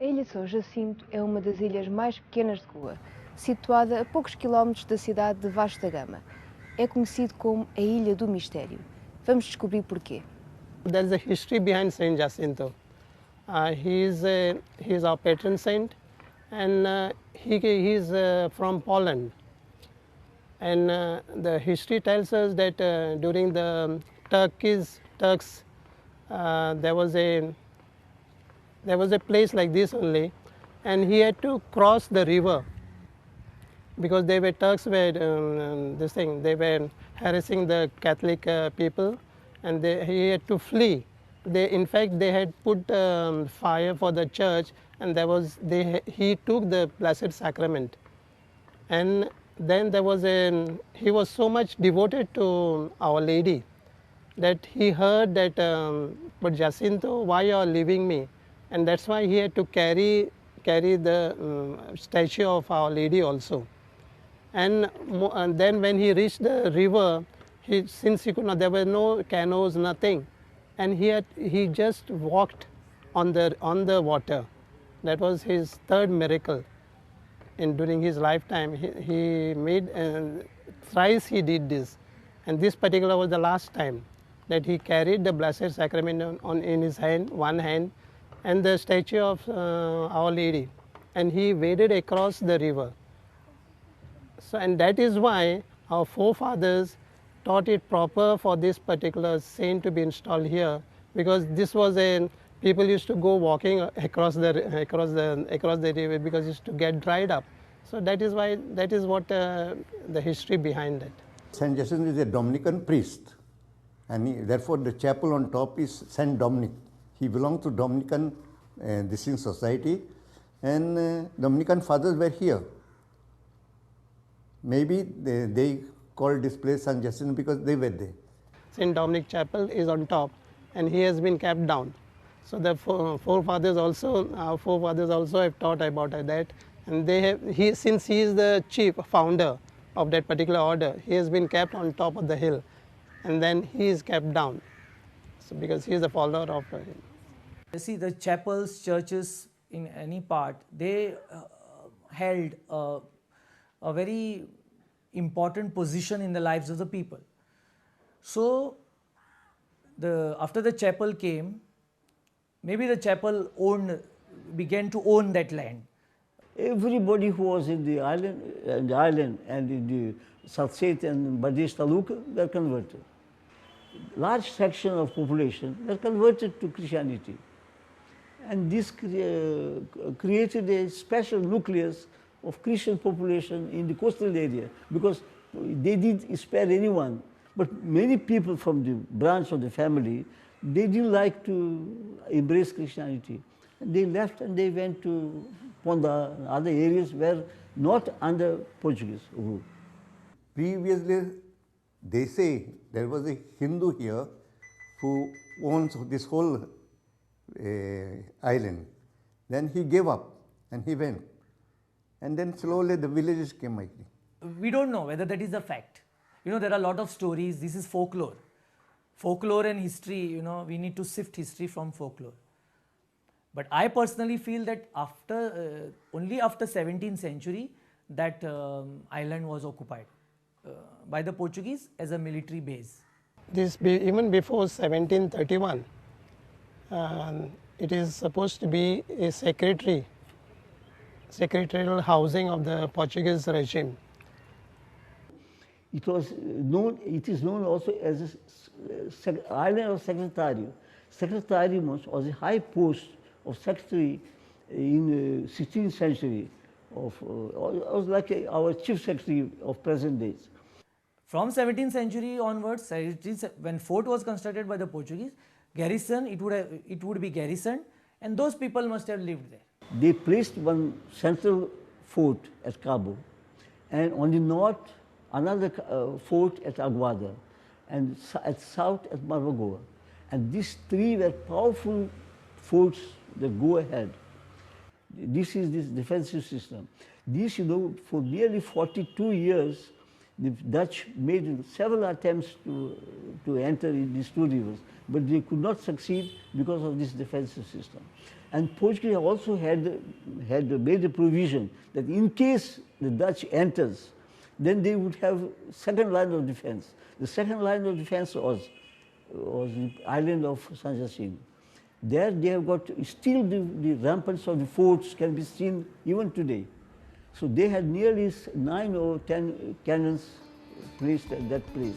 A Ilha de São Jacinto é uma das ilhas mais pequenas de Goa, situada a poucos quilómetros da cidade de Vasco da Gama. É conhecido como a Ilha do Mistério. Vamos descobrir porquê. There is a history behind Saint Jacinto. He is our patron saint, and he is from Poland. And the history tells us that during the Turks, there was a place like this only, and he had to cross the river because they were Turks were they were harassing the Catholic people, and he had to flee. In fact, they had put fire for the church, and he took the Blessed Sacrament, and then he was so much devoted to Our Lady that he heard that, but Jacinto, why you are leaving me? And that's why he had to carry the statue of Our Lady also. And then when he reached the river, since he could not, there were no canoes, nothing, and he just walked on the water. That was his third miracle. And during his lifetime, he made, thrice he did this, and this particular was the last time that he carried the Blessed Sacrament in his hand, one hand, and the statue of Our Lady, and he waded across the river. So, and that is why our forefathers taught it proper for this particular saint to be installed here, because this was a people used to go walking across the river because it used to get dried up. So that is why, that is what the history behind it. Saint Jacinto is a Dominican priest, and therefore the chapel on top is Saint Dominic. He belonged to Dominican society, and Dominican fathers were here. Maybe they called this place Saint Jacinto because they were there. Saint Dominic Chapel is on top, and he has been kept down. So the forefathers also, our forefathers also have taught about that, and they have, since he is the chief founder of that particular order, he has been kept on top of the hill, and then he is kept down. So because he is a follower of him. You see, the chapels, churches in any part, they held a very important position in the lives of the people. So after the chapel came, maybe the chapel began to own that land. Everybody who was in the island, and in the Salcete and Bardez Taluka were converted. Large section of population were converted to Christianity. And this created a special nucleus of Christian population in the coastal area, because they didn't spare anyone. But many people from the branch of the family, they didn't like to embrace Christianity. And they left and they went to Ponda and other areas were not under Portuguese rule. Previously, they say there was a Hindu here who owns this whole island. Then he gave up and he went. And then slowly the villages came, I think. We don't know whether that is a fact. You know, there are a lot of stories. This is folklore. Folklore and history, you know, we need to sift history from folklore. But I personally feel that after, only after 17th century, that island was occupied by the Portuguese as a military base. This even before 1731, it is supposed to be a secretarial housing of the Portuguese regime. It was known, it is known also as the island of Secretario. Secretary was a high post of secretary in the 16th century. Was like our chief secretary of present days. From 17th century onwards, when fort was constructed by the Portuguese, garrison, it would be garrisoned, and those people must have lived there. They placed one central fort at Cabo, and on the north, another fort at Aguada, and at south at Marmagoa. And these three were powerful forts that Goa had. This is this defensive system. This, you know, for nearly 42 years, The Dutch made several attempts to enter in these two rivers, but they could not succeed because of this defensive system. And Portuguese also had made a provision that in case the Dutch enters, then they would have second line of defense. The second line of defense was the island of San Jacinto. There they have got still the ramparts of the forts can be seen even today. So they had nearly 9 or 10 cannons placed at that place.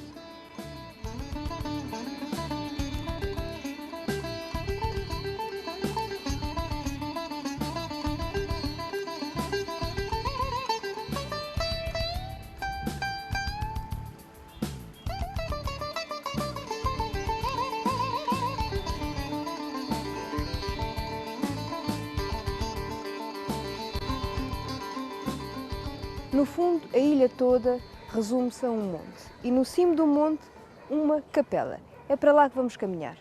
No fundo, a ilha toda resume-se a um monte e no cimo do monte, uma capela. É para lá que vamos caminhar.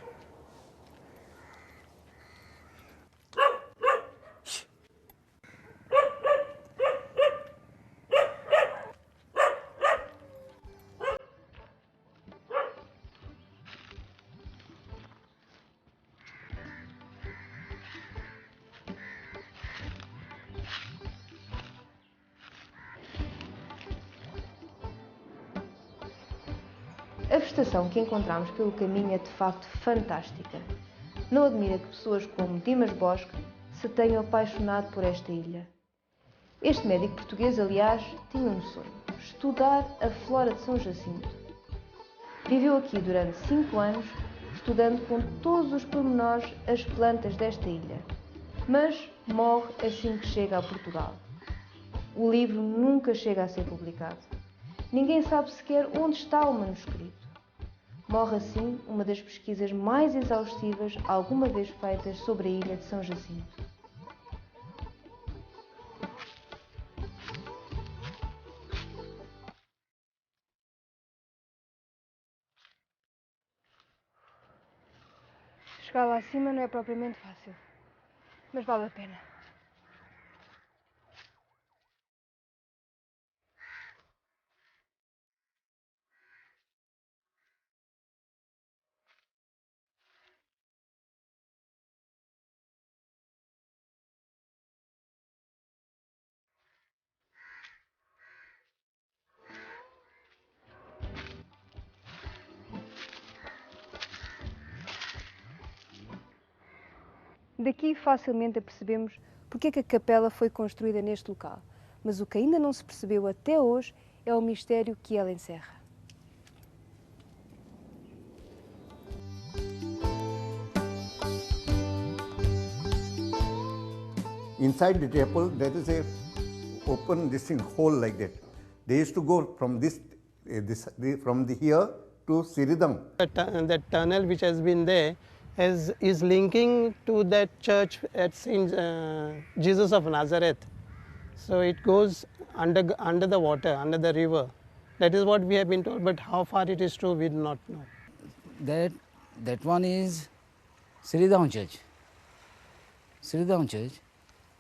A vegetação que encontramos pelo caminho é de facto fantástica. Não admira que pessoas como Dimas Bosque se tenham apaixonado por esta ilha. Este médico português, aliás, tinha um sonho: estudar a flora de São Jacinto. Viveu aqui durante 5 anos, estudando com todos os pormenores as plantas desta ilha. Mas morre assim que chega a Portugal. O livro nunca chega a ser publicado. Ninguém sabe sequer onde está o manuscrito. Morre assim uma das pesquisas mais exaustivas alguma vez feitas sobre a ilha de São Jacinto. Chegar lá acima não é propriamente fácil, mas vale a pena. Daqui facilmente apercebemos porque é que a capela foi construída neste local, mas o que ainda não se percebeu até hoje é o mistério que ela encerra. Inside the chapel there is a open this thing hole like that. They used to go from this from the here to Siridam. That tunnel which has been there is linking to that church at Saint Jesus of Nazareth. So it goes under the water, under the river. That is what we have been told, but how far it is true, we do not know. That one is Siridam Church. Siridam Church,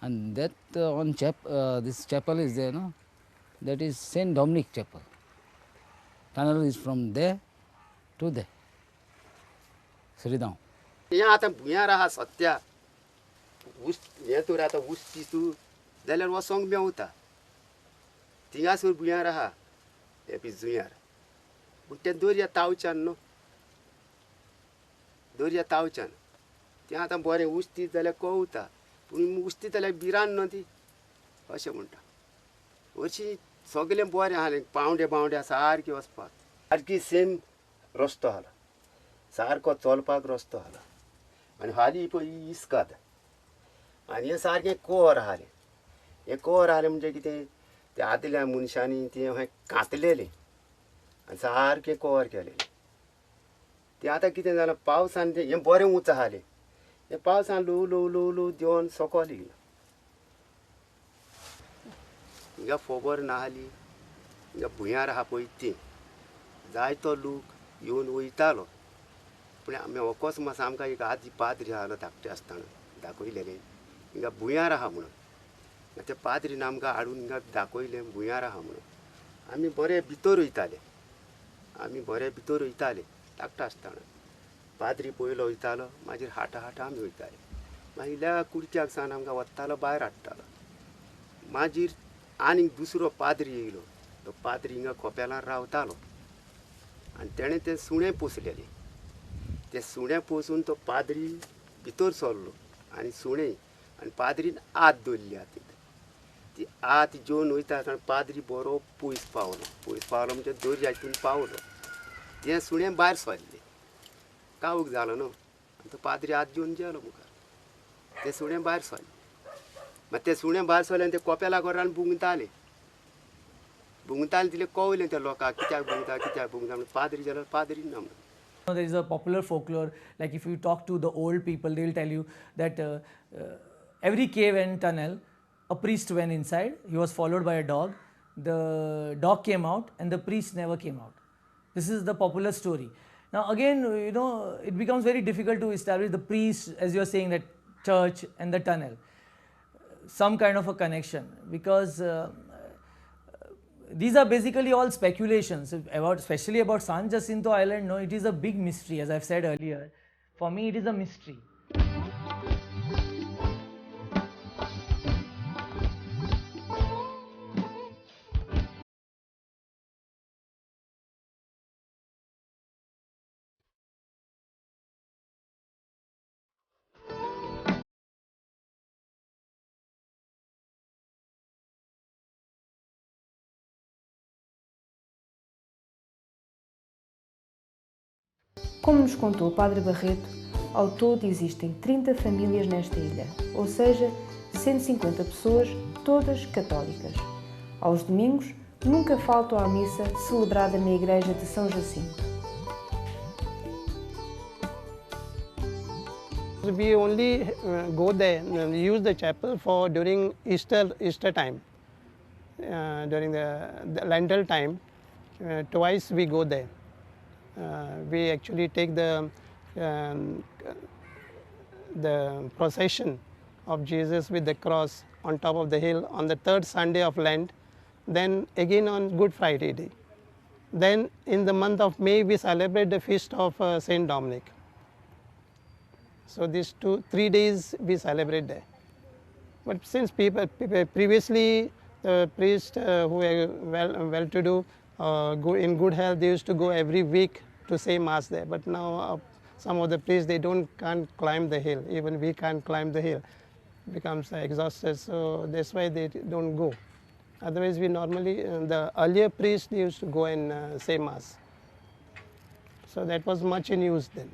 and that on this chapel is there, no? That is Saint Dominic Chapel. Tunnel is from there to there. Siridam. यहाँ आतां भुंयार आहा सत्या ऊस हें तर आतां ऊस दिसू जाल्यार वचोंक मेवता थिंगासर भुंयार आहा हे बी जुंयार पूण तें दर्या तावच्यान न्हू दर्या तावच्यान तें आतां बरें ऊस दीत जाल्यार कवता पूण ऊस दीत जाल्यार बिरान न्हू ती अशें म्हणटा हरशीं सगळें बरें आहा पावंडे बावंडे सारकें वचपाक सारकी सेम रस्तो आहा सारको चलपाक रस्तो आहा आनी हाली पळय इस्काद आनी हें सारकें कोर आहालें हें कोर आहालें म्हणजे कितें तें आदल्या मनशांनी तें अशें कांतलेलें आनी सारकें कोर केलेलें तें आतां कितें जालां पावसान तें हें बरें उंच आहालें हें पावसान ल्हव ल्हव ल्हव ल्हव देंवन सकयल येयलां हिंगा फोबर नाहली हिंगा भुंयार आहा पळय ती जायतो लोक येवन वयतालो पूण आमी अकस्मात आमकां एक आदी पाद्री आहलो धाकटे आसतना दाखयलेलें हिंगा भुंयार आहा म्हणून त्या पाद्रीन आमकां हाडून हिंगा दाखयलें भुंयार आहा म्हणून आमी बरे भितर वयताले, आमी बरे भितर वयताले धाकटो आसतना. पाद्री पयलो वयतालो, मागीर हाटा हाटा आमी वयताले. मागीर इल्ल्या कुडक्याक सावन आमकां वत्तालो, भायर हाडटालो. मागीर आनीक दुसरो पाद्री येयलो, तो पाद्री हिंगा कोपेलान रावतालो आनी तेणें तें सुणें पोसलेलें. तें सुणें पोसून तो पाद्री भितर सरलो आनी सुणें आनी पाद्रीन आत दवरली हातींत. ती आत जेवन वयता आसतना पाद्री बरो पयस पावलो, पयस पावलो म्हणजे दर्या हितून पावलो. तें सुणें भायर सरलें, कावूक जालो न्हू, आनी तो पाद्री आत जेवन गेलो मुखार. तें सुणें भायर सरलें, मागीर तें सुणें भायर सरलें आनी तें कोपेला घरान भुंगतालें. भुंगतालें तितलें कवलें त्या लोकांक, कित्याक भुंगता कित्याक भुंगता म्हणून. पाद्री जाल्यार पाद्री ना म्हणून. There is a popular folklore, like if you talk to the old people, they will tell you that every cave and tunnel, a priest went inside, he was followed by a dog, the dog came out and the priest never came out. This is the popular story. Now again, you know, it becomes very difficult to establish the priest, as you are saying, that church and the tunnel, some kind of a connection, because these are basically all speculations about, especially about San Jacinto Island. No, it is a big mystery, as I've said earlier. For me, it is a mystery. Como nos contou o Padre Barreto, ao todo existem 30 famílias nesta ilha, ou seja, 150 pessoas, todas católicas. Aos domingos, nunca faltam à missa celebrada na Igreja de São Jacinto. We only go there, use the chapel for during Easter time, during the Lentil time. Twice we go there. We actually take the procession of Jesus with the cross on top of the hill on the third Sunday of Lent, then again on Good Friday day. Then in the month of May we celebrate the feast of Saint Dominic. So these 2-3 days we celebrate there. But since people previously the priests who were well-to-do, in good health, they used to go every week to say mass there. But now some of the priests, they can't climb the hill. Even we can't climb the hill. Becomes exhausted, so that's why they don't go. Otherwise, we normally, the earlier priests, they used to go and say mass. So that was much in use then.